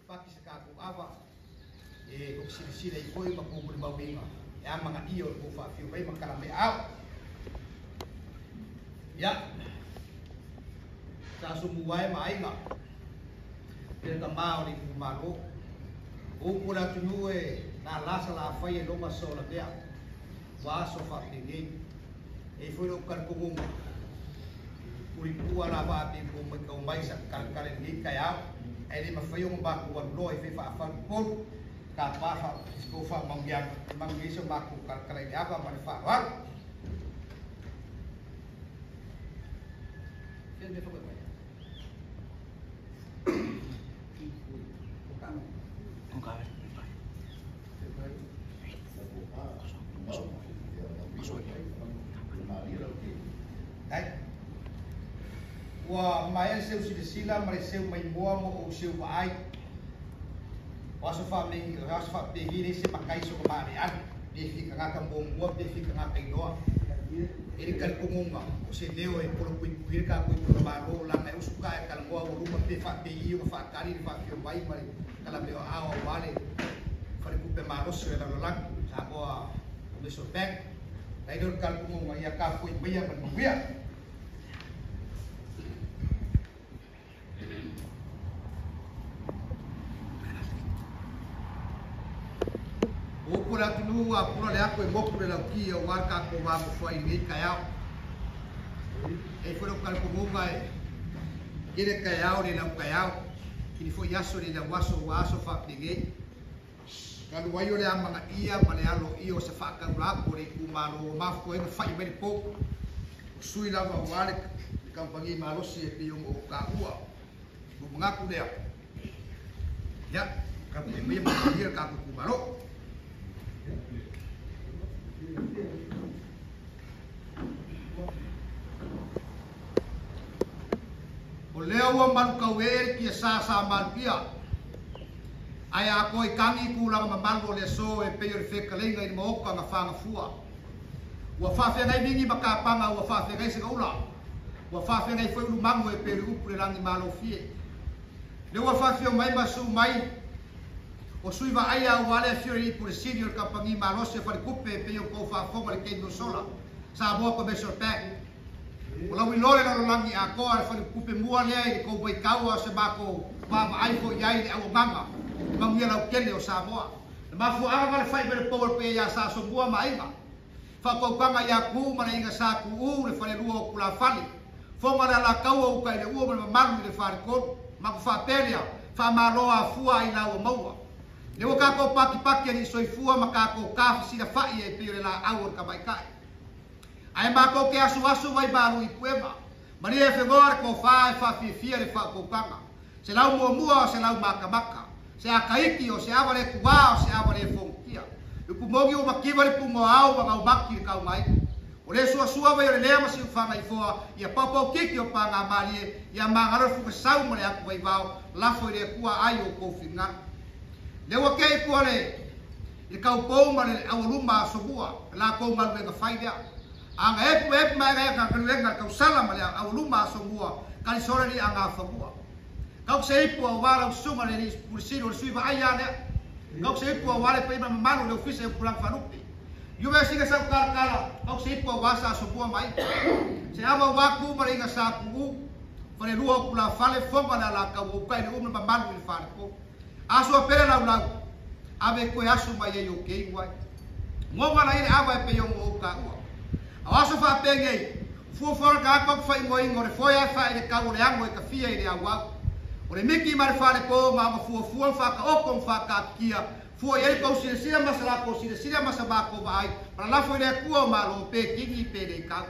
Faki se kākou ava e ko silasila i foi ma kou molimauina e amagaia o le kou faafio mai ma kala mai aao. Ia, sa asomua e ma aiga, pele tamā o le itumalo. O upu o le atunuu e lala sa lafai e loma sa o lavea, ua aso faapenei. E i ai foi lou talitonuga, pulipua la vaa pe ua matau mai sa talatala i lenei taeao, ae le mafai ona matou alu loa e fai faafalu tolu tapa faasiko faamanuiaga e manuia ai so matou talatala i le ava ma le faaaloalo. Ua maea le seu silasila ma le seu maimoa ma ou seu vaai. O aso faapegi leai se matai so ka maaleale, pe fia tagata muamua pe fia tagata iloa. E le talitonuga o se leo e polopuipui le tatou itumalo laga e usu ka e talanoa ua luma pe faapegi ona faatali le faafio mai ma le talameo aao aua le faletupe malosi o le lalolagi Samoa Commercial Bank. Lai lea o le talitonuga ia tapuai maia ma le manuia. O upu o le atunuu a pula le ato e motu le lauti aua le tatou va nofo ai i lenei taeao. E i ai foi lou talitonuga e tele taeao le lau taeao, kini foi aso le lau aso ua aso faapenei. Talu ai o le amanaia ma le aloaia o se faataula atu o le itumalo ua mafua ai ona fai mai le pou. O sui lava aua le kamupani malosi e pei ona ou taua. Ua manatu lea, ia, tapuai maia ma manuia le tatou itumalo. O lea ua malukauee le tiasa sa maluia, ae atoa i tagi tulaga mamalu o le aso e pei o le fetaleiga i le maota na fagafua. Ua faafeagai migi ma kapaga, ua faafeagai segaula, ua faafeagai foi ulumanu e pei o le upu le lagi malofie. Lea ua faafio mai ma suu mai o sui vaaia aua le afio i le Pule Sili o le Kamupani Malosi o Faletupe e pei o tou faafofoga i le taimi ua sola, Samoa Commercial Bank. O lau iloa le lalolagi atoa le faletupe mua lea i le tou vaitau a o se matou vaavaai foi i ai i le auaunaga manuia lautele o Samoa. Le mafuaaga na le fai mai le pou o le paia ia Sa Asomua ma Aiga. Faatautaga ia Tu ma le Aiga Sa Tuuu le falelua o Tulafale. Foga le Alataua uta i le ua ma le mamalu i le faletolu. Matou faapea lea, faamalo afua ai la ua maua. Lea ua tatou patipati alii soifua ma tatou tafesilafai e pei o le laau o le tamaitai. Ae matou te asuasu vai malu i puema. Malie e fegoa le tofa e faafiafia le faautautaga. Se lau muamua o se lau matamata. Se akaiki o se ava le tuā o se ava le fogutia. I upu moni ua mativa le pumoao ma gaumati le taugaitu. O le suasua vai o le lea ma siufaga i foa ia paopaokiki o pagamalie ia magalo le fugasau ma le atu vaivao lafo i le Atua ai outou finagalo. Lea ua kei pua le i le kaupou ma le aualuma asomua le latou galuega fai lea. Aga epu epu ma ega ega galuega le tausala ma le aualuma asomua kalisole li aga fanua. Kau se ipu aua lau susuga le alii Pule Sili o le sui vaai a lea. Kau se ipu aua le paia ma mamalu o le ofisa i Upulaga Faalupe. Iuve sina sau kalakala, kau se ipu aua sa asomua mai. Se ava aua ku ma le iga sa ku u. Fale lua o kula fale foga le ala kau o uka i le umu le mamalu i le fale ko. Aso a pele lau lau, ave koe aso mai ai o ke iu ai. Ngonga la i le ava e pe o mo o ka ua. A o aso faapengei, fuafua le tagata o te faaigoaina o le foe ae fae i le tau o le ano e tafia i le auau. O le miki ma le falepo ma ona fuafua ma faataoto ma faataatitia fua i ai tou silasila ma sa latou silasila ma sa matou vaai ma lalafo i le Atua o Malo pe kini pe le tau.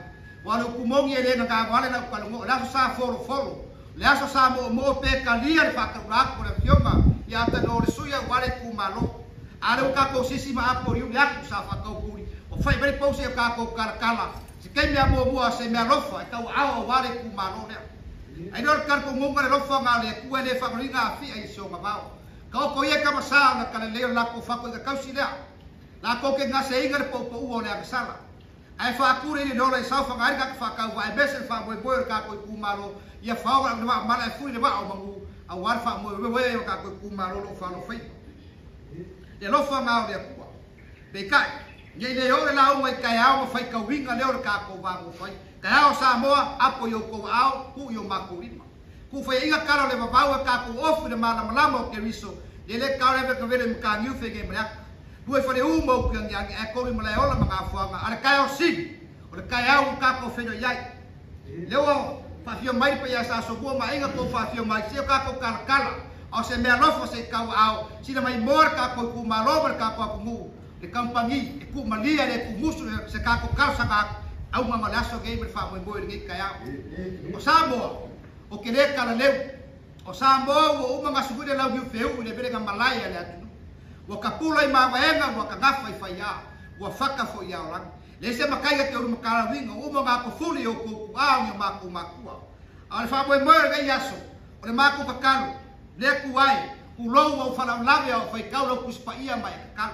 Ua le upu moni e le gagagale lau talanoa, o le aso sa folofolo, o le aso sa moomoo pe talia le faataula atu o le Afioga ia Atanoa o le sui aua le itumalo. A lea ua tatou sisi ma apoliuli atu sa faataupuli, ua fai mai le pou seia tatou talatala se taimi a muamua se mea alofa e tauaao aua le itumalo lea. Ai lea o le talitonuga le alofa na o le Atua e le faagaloina afia i si ona vao. Taoto ia e tama sa ona talalei o le latou faakoiga tausi lea. Latou te gaseina le poupoua o le agasala. Ae faatu le ile ola i saofaga ai le tagata faatauvaa e mese le faamoemoe o le tatou itumalo ia faoga le vaa mala e fui le vaa o manu Auā le faamoemoe o tatou itumalo o lo o faalofaiva. Le alofa na o le Atua. Peitai, ne i le oo le lauga i taeao ma faitauina lea o le tatou vaegofai. Taeao Samoa, apo i outou aao, tuu i o matou lima. Tuufaiaiga tala o le vavau e tatou ofu i le malamalama o Keriso, ne le tala e vekavele i mataniu feagei ma le ata. Lua i faleu ma upu agiagi, ae tolu i Malaeola ma Gafoaga, a le taeao sili, o le taeao ua tatou feiloai ai. Lea ua faafio mai le paia sa Asomua ma Aiga tou faafio mai, se o tatou talatala, a o se meaalofa se i tauaao, sila mai moa le tatou itumalo ma le tatou atunuu, le kamupani e tuumalia e le tuumusu se tatou talosaga atu, auga ma le aso nei ma le faamoemoe i lenei taeao. O Samoa, ou te le talaleu. O Samoa ua uma gasului le launiu feuu i le velega malae a le atunuu. Ua tapula i mavaega, ua tagafa i faiā, ua fata foi i aolagi. Leai se matai a te ulu matalauina, ua uma ona atofuli i outou tuaa o ni o matou matua. A o le faamoemoe o lenei aso, o le matou tatalo, le Atua e, tulou ua ou faalavelave a o faitau lau Tusi Paia ma e tatalo.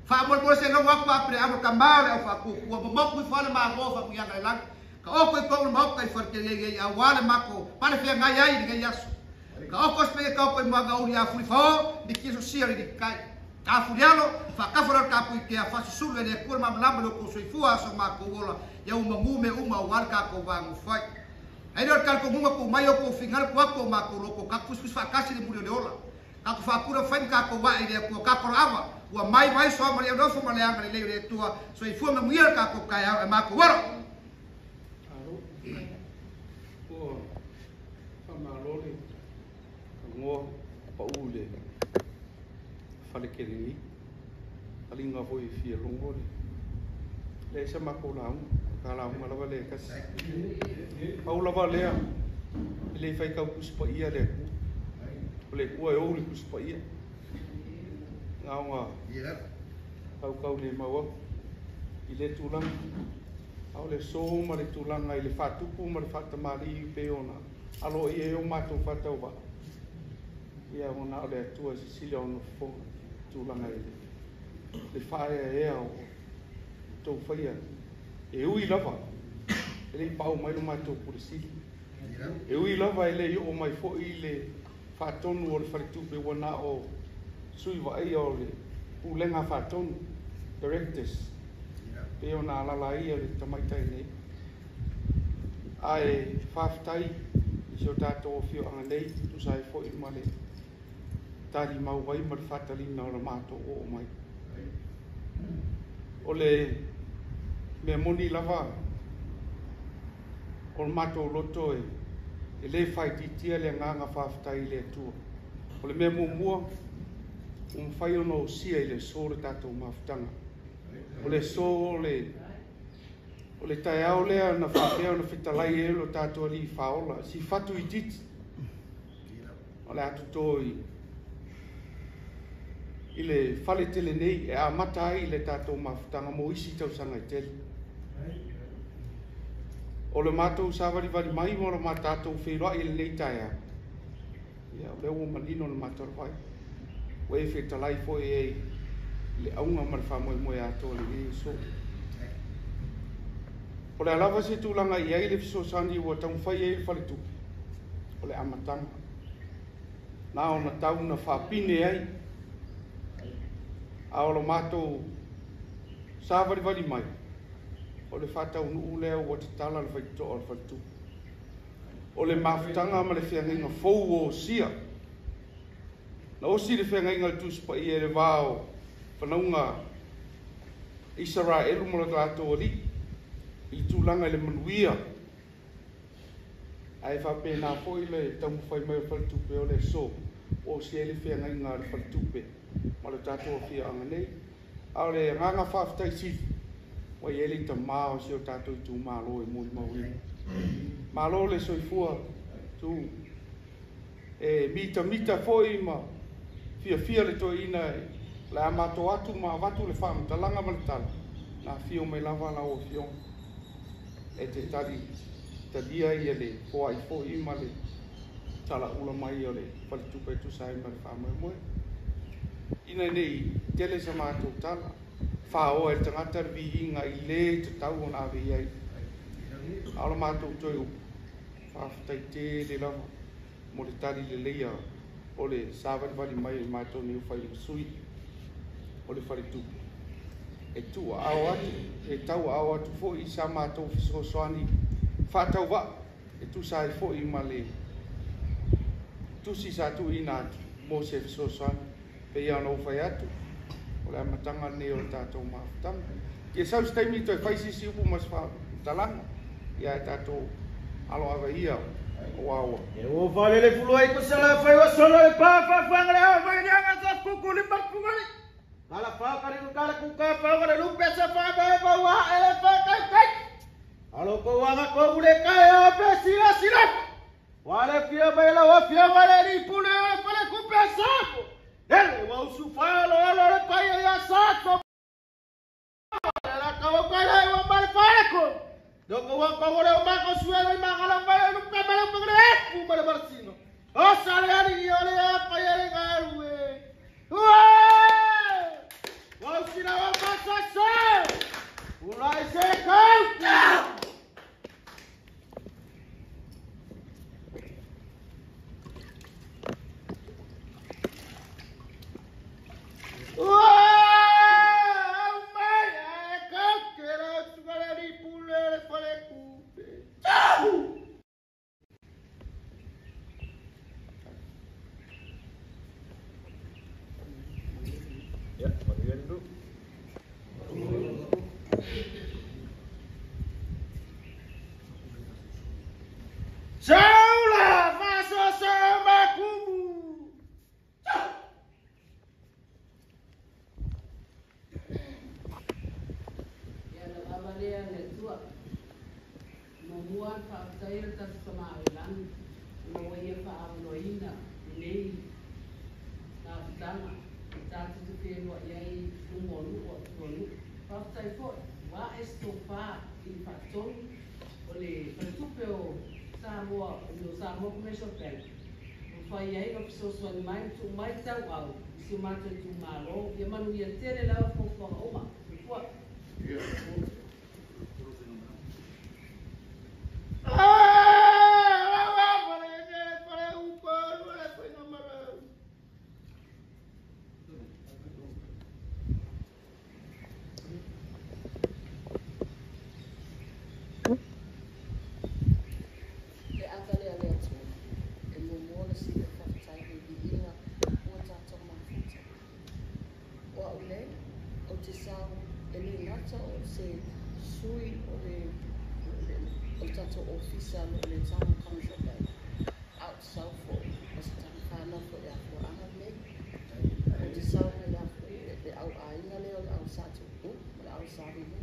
Faamolemole se logo atu a Apereamo tama o le au faatuatua, momoku ifo lava le Malo o faamanuiaga i le lagi. Ka oko i totonu o le Maota i Faletelei ai aua le matou pale feagai ai i lenei aso. Ka oko sipege ka oko i moana uli a fuli fao ni kiso sia le likai. A fuli alo, faatafa leo le tapu i tea, faasusulu e le Atua le malamalama i lo outou soifua aso matou ola, ia ua mamu mea uma aua le tatou vaega fai. Ai lea o le talitonuga tuu mai outou finagalo tuu atu o matou loto, tatou fusifusi faatasi le muli o le ola. Tatou faapula fai ma tatou ae i le Atua, tatou aloava, ua mai mai soa ma le alofa ma le agalelei o le Atua, soifua manuia le tatou taeao e matou ola. Alo, ua faamalo le agoa pau i le fale tele nei. Taliga foi e fia logo le leai sa matou lauga, ta lauga lava lea e tasi. Pau lava lea, e le faitau Tusi Paia le Atua. O le Atua e ou le Tusi Paia. Na ona kaukau le mau atu i lea tulaga. A o le aso ma le tulaga i le faatupu ma le faatamalii pei ona aloaia ai o matou faatauvaa, ia ua na o le Atua e sisili ona fofoga i tulaga i le faaeaea o outou faia. E ui lava e le i paau mai lo matou pule sili, e ui lava e le i oo mai foi le faatonu o le faletupe, ua na o sui vaaia o le pulega faatonu, directors, pei ona alaala ai le tamaitai nei. Ae faafetai i si o tatou afioaga nei, tusa ai foi ma le talimau ai ma le faatalina o le matou oo mai. O le mea moni lava, o le matou loto e le faaitiitia le agaga faafetai i le Atua. O le mea muamua, ua mafai ona osia i le aso le tatou mafutaga. O le aso o le taeao lea na faapea ona fetalai ai lo tatou alii faaola, si fatu itiiti, o le atoto i le fale tele nei e amata ai le tatou mafutaga mo isi tausaga e tele. O le matou savalivali mai ma le tatou feiloai i lenei taeao, ia o lea ua manino le matou vai. Ua e fetalai foi ai le auga ma le faamoemoe atoa lenei aso. O le alava se tulaga i ai le fesoasoani ua taumafai ai le faletupe, o le amataga. Na ona tau na faapine ai, a o lo matou savalivali mai, o le faataunuu lea ua tatala le faitotoa o le faletupe. O le mafutaga ma le feagaiga fou o osia. Na osi le feagaiga le Tusi Paia i le va o fanauga Isaraelu ma lo tatou alii i le tulaga i le manuia. Ae faapena foi le taumafai mai o le faletupe o le aso, ua osia ai le feagaiga a le faletupe ma le tatou afioaga nei. A o le agaga faafetai sili, ua i ai le tamā o si o tatou itumalo e molimauina. Malo le soifua tu e mitamita foi ma fiafia le toeaina le a matou atu ma avatu le faamatalaga ma le tala, na afio mai lava lau afioga e te tali talia ia le foai foi ma le talaula mai o le faletupe e tusa ai ma le faamoemoe. Ina nei tele sa matou tala, faaoa e le tagata le viiga i le tatau ona ave i ai. A o le matou toe upu, faafetai tele lava. Mo le tali leleia o le savalivali mai o i matou nei ua fai ma sui o le faletupe. E tuuaao atu, e tauaao atu foi sa matou fesoasoani faatauvaa e tusa ai foi ma le tusi sa tuuina atu mo se fesoasoani. Pei lava ona ou fai atu, o le amataga lenei o le tatou mafutaga. Ia sau se taimi toe fai se isi upu ma se faamatalaga, ia ae tatou aloava ia aua ua. E ua falele fulu ai ko sala fai wa solo le pa fa fa ngale a fa ni anga sa kuku li mar kungari. Kala fa kari ku kala ku ka fa ngale lu pe sa fa ba ba wa ele fa kai kai. Alo ko wa ga ko ule kai a pe sila sila. Wale fia ba la wa fia ba le ri pule wa fa le ku pe sa. Ele wa usu fa lo lo le pa ya sa so. La ka wa ka le wa ma le fa le ko. Doko wa ko le ma ko suelo ma ga la fa le lu ka ba le le ku ma le barsino. O sa le ari yo le a pa ya le ga ruwe. Ué! Wa sila wa pa sa sa. Ulai se kau. Saula faso sama kubu. Ia le avalea le Atua, muamua le faafetaia le tatou tamaoilagi ona ua ia faaavanoaina lenei mafutaga e tatou te feloai ai i luma o nuu o atua o nuu. Faafetai foi ua ae se tofa i le faatonu o le faletupe o Samoa, o Samoa Commercial Bank, ua fai ai ma fesoasoani mai ma tuu mai tauau i si o matou itumalo. Ia manuia tele lava fuafuaga uma. Soifua. Le ata lea le Atua, e muamua le sili o faafetai i le viiga ua tatou mafuta. O au nei, ou te sau e le gata o se sui o le o le tatou ofisa o le Samoa Commercial Bank, a ou te sau foi o se tama fanau foi i afuaaga lenei. Ou te sau mai le le au aiga lea o le au sa tupu ma le au sa vili.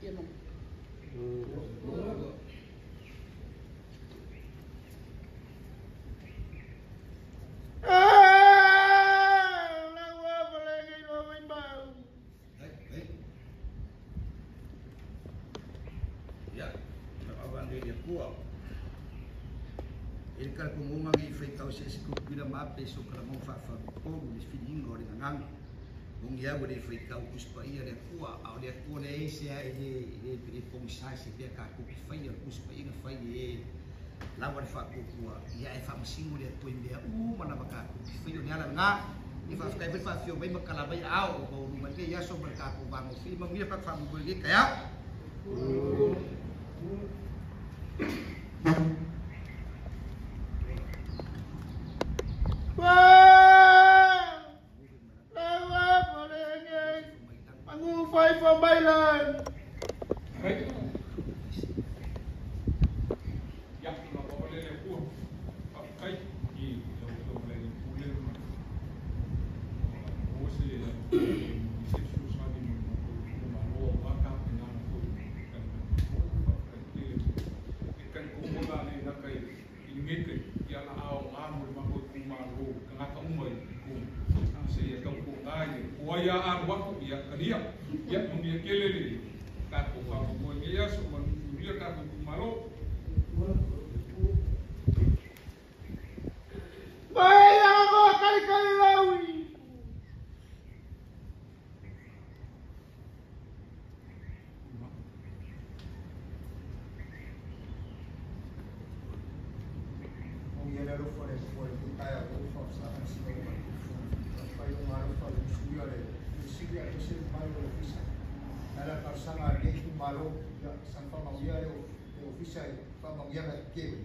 Ia manu. Ia, ava le Atua. E le kalapomoga nei faitau se ese kupila ma ape so kala mo fa fa polu le filiga o le gagaga. Ogi au e le faitau tusi paia le Atua, a o le Atua leai se a e le pogisa se mea tatou te faia, o le tusipaiga fai e lava le faatuatua, ia e faamasino le Atua i mea uma lava tatou te faia. O le ala lena, ia faafetai foi le faafio mai ma tala mai aao o mauluma i lenei aso ma le tatou vagofie. Manuia le faamoemoe i lenei taeao. Ia, lau le Atua, faafetai i lau Afioga i le Pule ma maua se se fesoasoani mo le matou itumalo aua tapenaga foi o taligamalo. Faafetai tele. E talitonu la le gata i lenei taimi, ia la aoga mo le matou itumalo, tagata uma i totonu, seia tautuaga i le tuai a alu atu, ia talia. Ia manuia tele le tatou faamoemoe i lenei aso, manuia le tatou itumalo. Mai a ko kali kali lawi. Ogi alofa le Atua i lenei taeao lea ua faasaga na sila mai. Faafetai i lona alofa i le musuia le Sili aemaise le mamalu o le Ofisa. E ala i le talosaga a lenei itumalo, ia saga faamanuia le Ofisa i faamanuiaga e tetele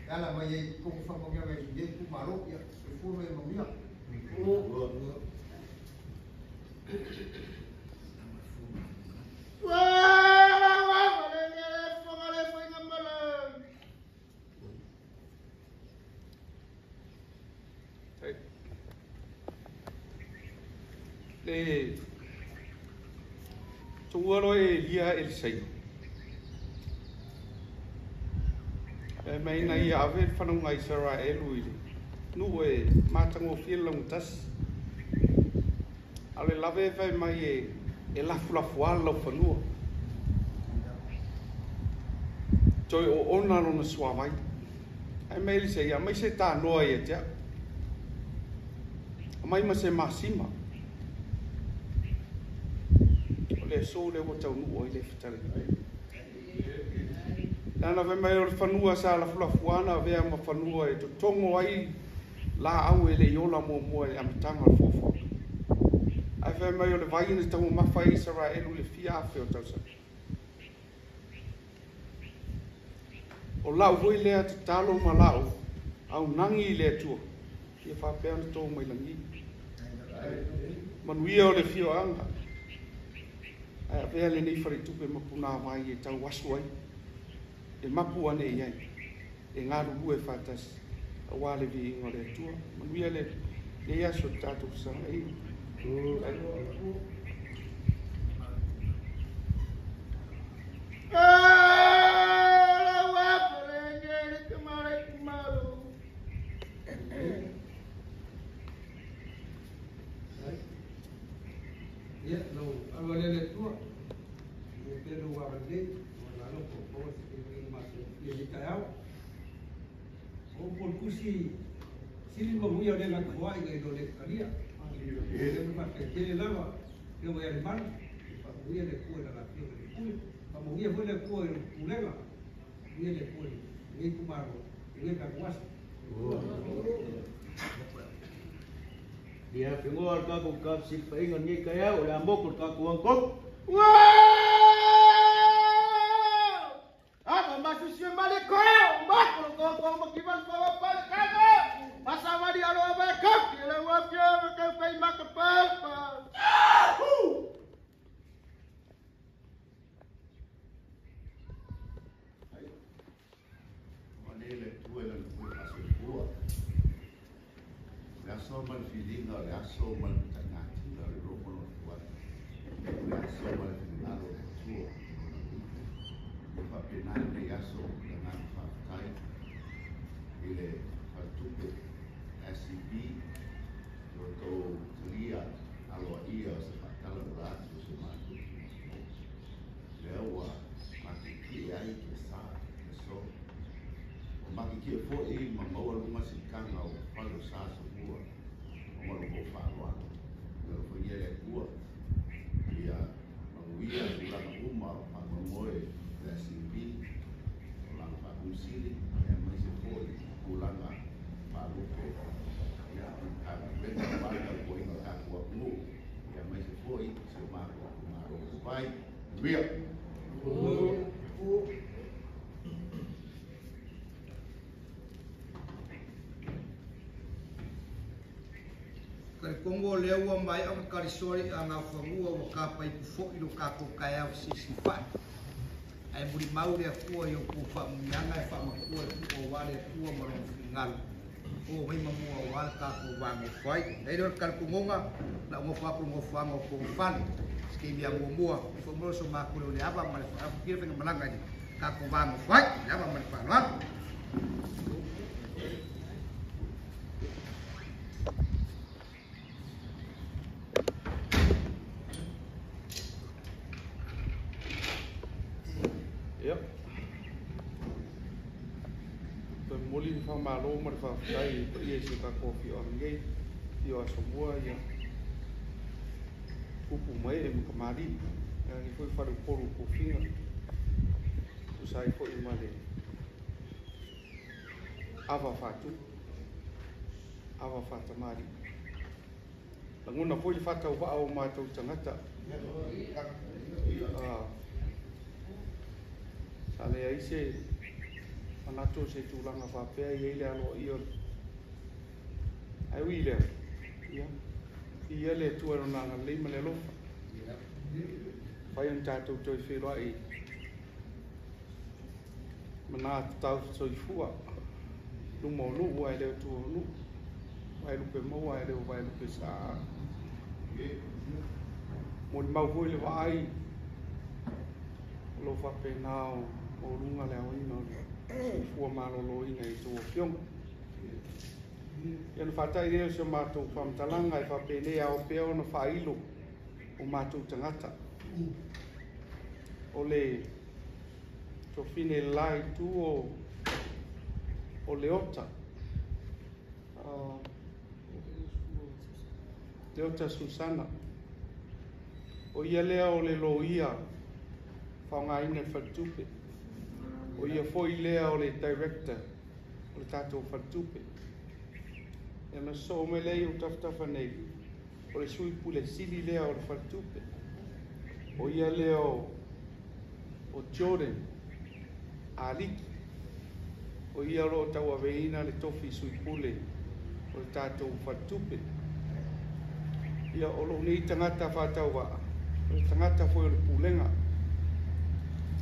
e ala mai ai i totonu o faamanuiaga i lenei itumalo. Ia soifua ma ia manuia. Le tuua loa e Elia Elisai. E mai ina ia ave le fanauga a Isaraelu i le nuu e matagofie le laugatasi. A o le lave e fai mai e lafulafoa le laufanua. Toe oona lona suavai. Ae mai Elisai, aumai se tanoa ia te au. Aumai ma se masima. O le aso lea ua taunuu ai le fetalaiga. Leaga fai mai o le fanua sa lafulafoa na avea ma fanua e totogo ai laau e le i ola muamua i le amataga o le foafoaga. Ae fai mai o le vai na taumamafa ai Isaraelu i le fia afe o tausaga. O lau foi lea tatalo ma lau aunagi i le Atua, ia faapea ona to mai lagi. Manuia o le afioaga, ae avea lenei faletupe ma punavai e tau asu ai, e mapu ane i ai, e galulue faatasi, aua le viiga o le Atua. Manuia lenei aso i le tatou fesagaina. Ia, lau alo lea le Atua, ia pea lou agalelei, o la alofa o paua se fesoasoani masani i lenei taeao. O upu o le tusi, sili le manuia o le gata foai nai lo le tatalia. O lea ua faafetai tele lava, Afioga ia Lemanu, ia faamanuia le Atua i lana Afioga i le Pule, faamanuia foi le Atua i le Pulega, faamanuia le Atua i lenei itumalo, manuia le tatou aso. Ia fengoa le tatou tafesilifaina lenei taeao o le a motu le tatou agatonu. Ava masusia male ko mako ko ko makival pa pa le kago pasawali alo ava ka le wa pia ka kai maka pa pa. Le Atua i lana pule faasoifua. O le aso ma le filiga, o le aso ma le mataigatila o le lomo lona tuai. O le aso ma le finagalo o le Atua i lona uiga. E faapena lenei aso o le agaga faafetai i le faletupe SCB i lo outou talia aloaia o se faatalaula atu o si o matou itumalo. Lea ua matietie ai ke sa le aso. Ua matietie foi ma maua luga sikaga o fale o sa soifua ona o lo outou faaaloalo. Ia alofagia le Atua ia manuia tulaga uma o faamoemoe le SCB o lana faakomusili aemaise foi tulaga faalupe ia o le Matagaluega aua le tautuaina o le tatou atunuu aemaise foi si o matou itumalo o Dubai. Manuia. Talitongo o lea ua maea ona talisoa le iʻa-gaofanua ua tapaipu foi lo tatou taeao fesilafai. Ae mulimau le Atua i outou faamanuiaga e faamatua le puʻu aua le Atua ma lona finagalo. O mai ma mua aua le tatou va nofo ai. Nei lea o le talitonuga, na ou nofo atu i le nofoaga o Togafale. Se taimi a muamua, e foi mo so matou leo le ava ma le faaaloalo fia faigamalaga i le tatou va nofo ai. Le ava ma le faaaloalo. Ia. Toe momoli le faamalo ma le faafetai i le paia i si o tatou afioaga nei, afio Asomua ia tupu ma ee ma tamalii, ia lenei foi faleupolu o tofiga, tusa ai foi ma le ava faatupu. ava fa'atamalii. Lagona foi le fa'atauva'a o matou tagata sa leai se manatu o se tulaga faapea i ai le aloaia o ae ui lea ia ia le Atua i lona agalelei ma le alofa fai ona tatou toe feiloai mana tatau soifua luma o nuu ae le o tua o nuu vaelupe maua ae le o vaelupe saaa. Molimau foi le vaai o loo faapena o maualuga le aoina o le soifua malōlōina i tou afioga. Ia ona faata'i lea o si o matou faamatalaga e faapenei ao pea ona faailo o matou tagata o le tofine le la itu o Leota, Leota Susana, o ia lea o le loia faaaogaina i le faletupe, o ia foi lea o le director o le tatou faletupe. Ia na sosoo mai lea i ou tafatafa nei o le sui pule sili lea o le faletupe, o ia lea o Jordan Aliki, o ia o loo tauaveina le tofi sui pule o le tatou faletupe. Ia o lou nei tagata faatauvaa, o le tagata foi o le pulega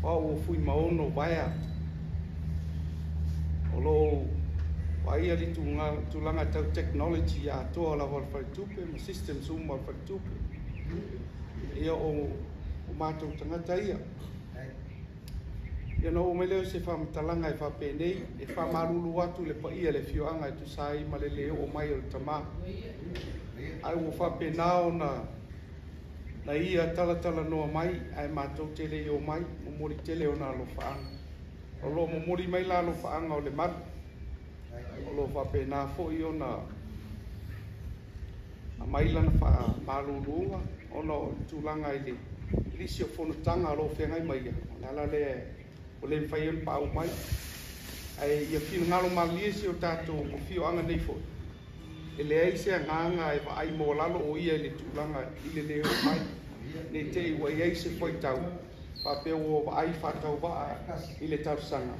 o au o Fuimaono Vaea, o loo vaaia le tulaga tau technology atoa lava o le faletupe ma systems uma o le faletupe. Ia o matou tagata ia. Ia na oo mai lea o se faamatalaga e faapenei e faamalulu atu le paia le afioaga e tusa ai ma le lē oo mai o le tamā, ae ua faapena ona na ia talatalanoa mai ae matou te le i o mai. Momoli tele ona alofaaga o loo momoli mai la alofaaga o le malu o loo faapena foi ona aumai lana faamaluluga ona o le tulaga i le lisi o fonotaga o loo feagai mai ia. O le ala lea o le mafai ona paau mai, ae ia finagalo malie si o tatou afioaga nei foi e leai se agaga e vaai maualalo o ia i le tulaga i le lē oo mai, nei te i ua i ai se fuaitau faapea ua vaai faatauvaa i le talosaga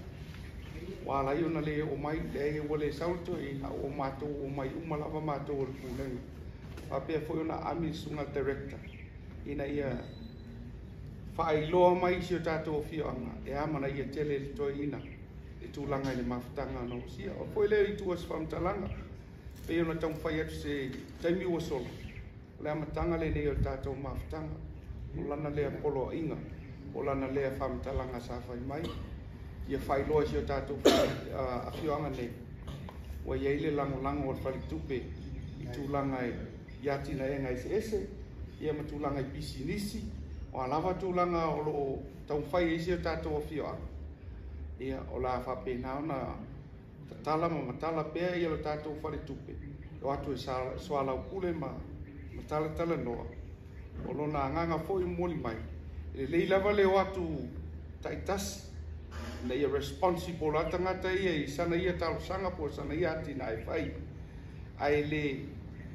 ua ala ai ona lē oo mai. Leai, ua le sau le toeaina o matou o mai uma lava matou o le pulega faapea foi ona aami le susuga director ina ia faailoa mai si o tatou afioaga e amanaia tele le toeaina le tulaga i le mafutaga na osia. O foi lea i tua se faamatalaga pei ona taumafai atu se taimi ua sola, o le amataga lenei o le tatou mafutaga, o lana lea poloaiga, o lana lea faamatalaga sa fai mai ia faailoa i si o tatou afioaga nei ua i ai le lagolago o le faletupe i tulaga i atinaega eseese ia ma tulaga i pisinisi o a lava tulaga o loo taumafai ai si o tatou afioaga. Ia o la faapena ona tatala ma matala pea ia lo tatou faletupe o atu e soalaupule ma talatalanoa. O lona agaga foi momoli mai e lelei lava le o atu taitasi ina ia responsible a tagata ia i sana ia talosaga po o sana ia atinae fai, ae le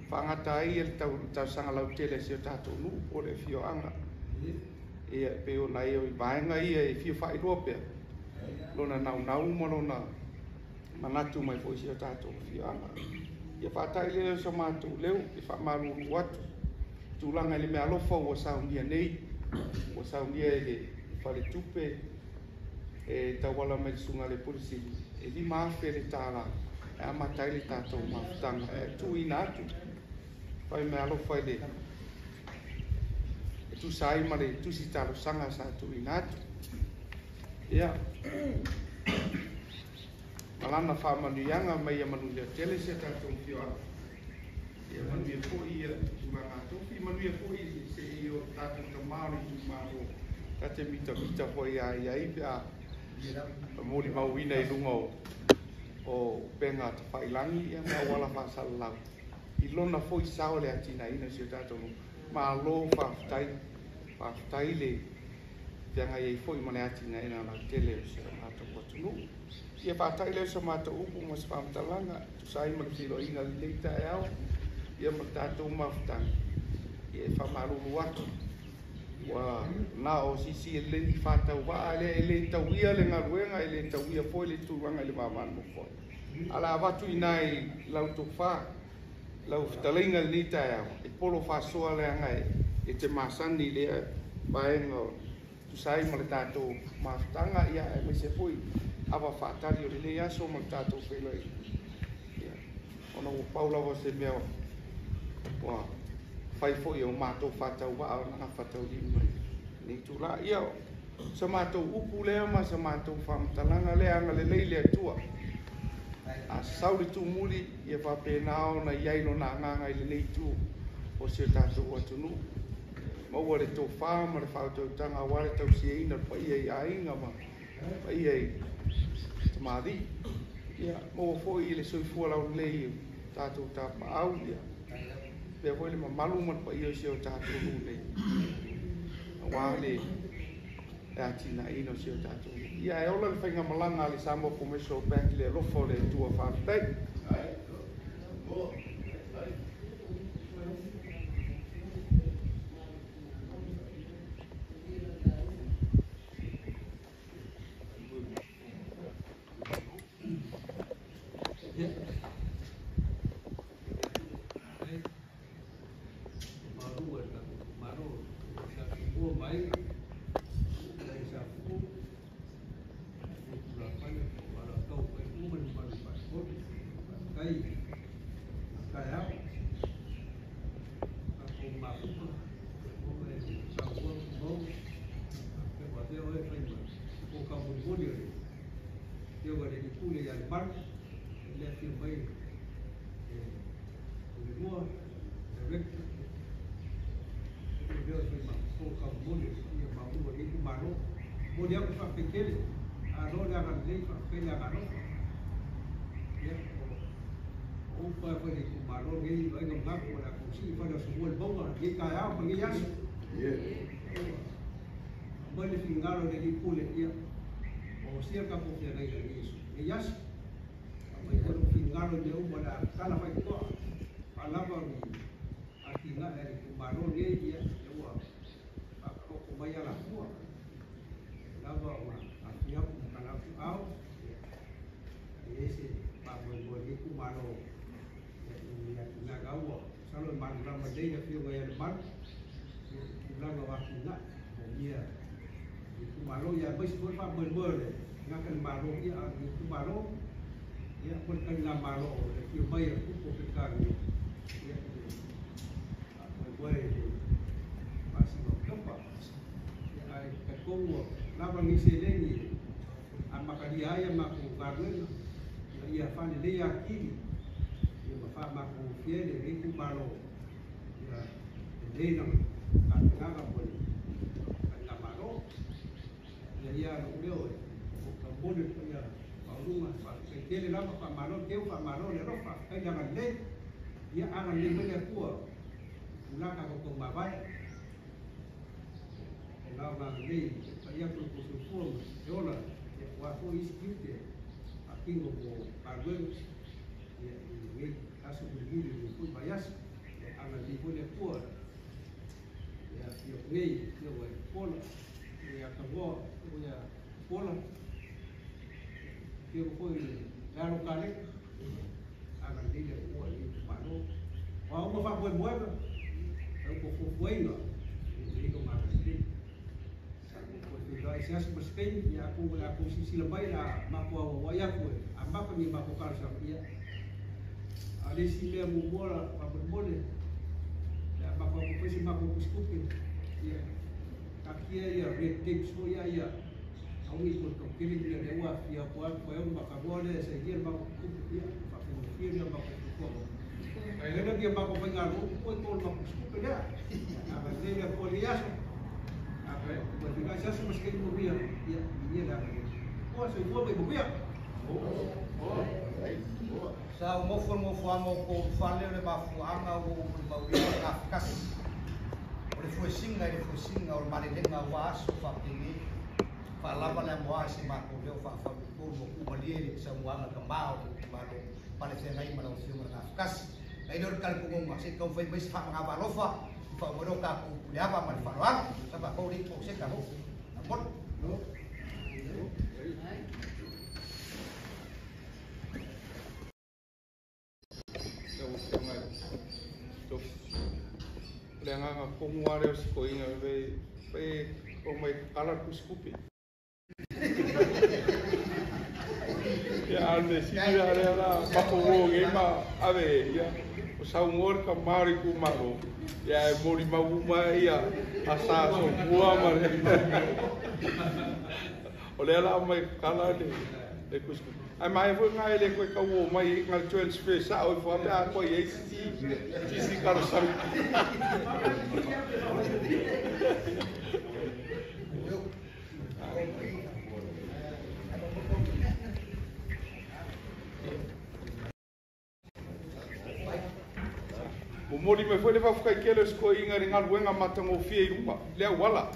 faagata ai le talosaga lautele a si o tatou nuu po o le afioaga. Ia pei ona ia i vaega ia e fia faailoa pea lona naunau ma lona manatu mai foi si o tatou afioaga. Ia faata'i lea o so matou leo e faamalulu atu tulaga i le meaalofa ua saunia nei, ua saunia e le faletupe e tauala mai le susuga le pule sili e $5,000 le tālā e amata ai le tatou mafutaga e tuuina atu fai meaalofa i le e tusa ai ma le tusi talosaga sa tuuina atu. Ia ma lana faamanuiaga mai ia manuia tele si a tatou afioaga. Ia manuia foi ia tulaga tofi, manuia foi se i o tatou tamā o le itumalo ta te mitamita foi ia ia ai pe a molimauina i luga o upega tafailagi ia ma auala faasalalau i lona foi sao le atinaeina o si o tatou nuu. Malo faafetai, faafetai le feagai ai foi ma le atinaeina lautele o si o matou atunuu. Ia faata'i lea o sa matou upu ma se faamatalaga tusa ai ma le feloaiga lenei taeao ia ma tatou mafutaga ia e faamalulu atu ua na o sisi e lei faatauvaa lea e lē tauia le galuega e lē tauia foi le tulaga i le vavalomofoi ala avatu i i lau tofā lau fetalaiga lenei taeao e polo faasoa leaga e te masani lea vaega o tusa ai ma le tatou mafutaga ia aemaise foi ava faatali o lenei aso ma le tatou feiloaiga ia ona ua pau lava se mea ua fai foi o matou faatauvaa o gafataulimaina nei tulaga. Ia sa matou upu lea ma sa matou faamatalaga lea agalelei le Atua a sau le tumuli ia faapena ona i ai lona agaga i lenei itu o si o tatou atunuu maua le tofā ma le faautautaga auā le tausiaina o le paia i aiga ma paia i tamalii ia maua foi i le soifua laulelei o tatou tapaau ia pea foi le mamalu ma le paia o si o tatou nuu nei auā le atinaeina o si o tatou nuu. Ia e ola le faigamalaga a le Samoa Commercial Bank le alofa o le Atua. Faafetai. Sa o mofo mo fo amo ko fale le mafuanga o mauria ka kasi. O le fuesiga i le fuesiga o le malelega ua aso faapelei faalava le amoa se matou leo faafaulutolu ua kumalie le saunoaga tamā o le itumalo ma le feagai ma lau afioga le Gafokasi. Ai lea o le talitonuga se i taumafai mai se faamagava alofa i faauma ai lea o tatou puleava ma le faaaloalo sa faapau le ipu o se tatou momoli. Lau Afioga i le Tofi. O le agaga tonu lava lea o si toeaina e omai kala le tusitupe. Ia a o le mea sili la lea la matou o nei ma ave ia o saunoa le tama o le itumalo ia ae molimau uma ia asa soifua ma le o lea la aumai kala le tusitupe. Ae manaia foi lena e le toe tau o mai ai na o le transfer sao ifo lava pe a toe i ai sisi talosaga. Momoli mai foi le faafetai tele o si toeaina i le galuega matagofie i luma i le auala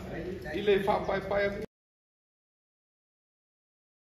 i le faapaepae atu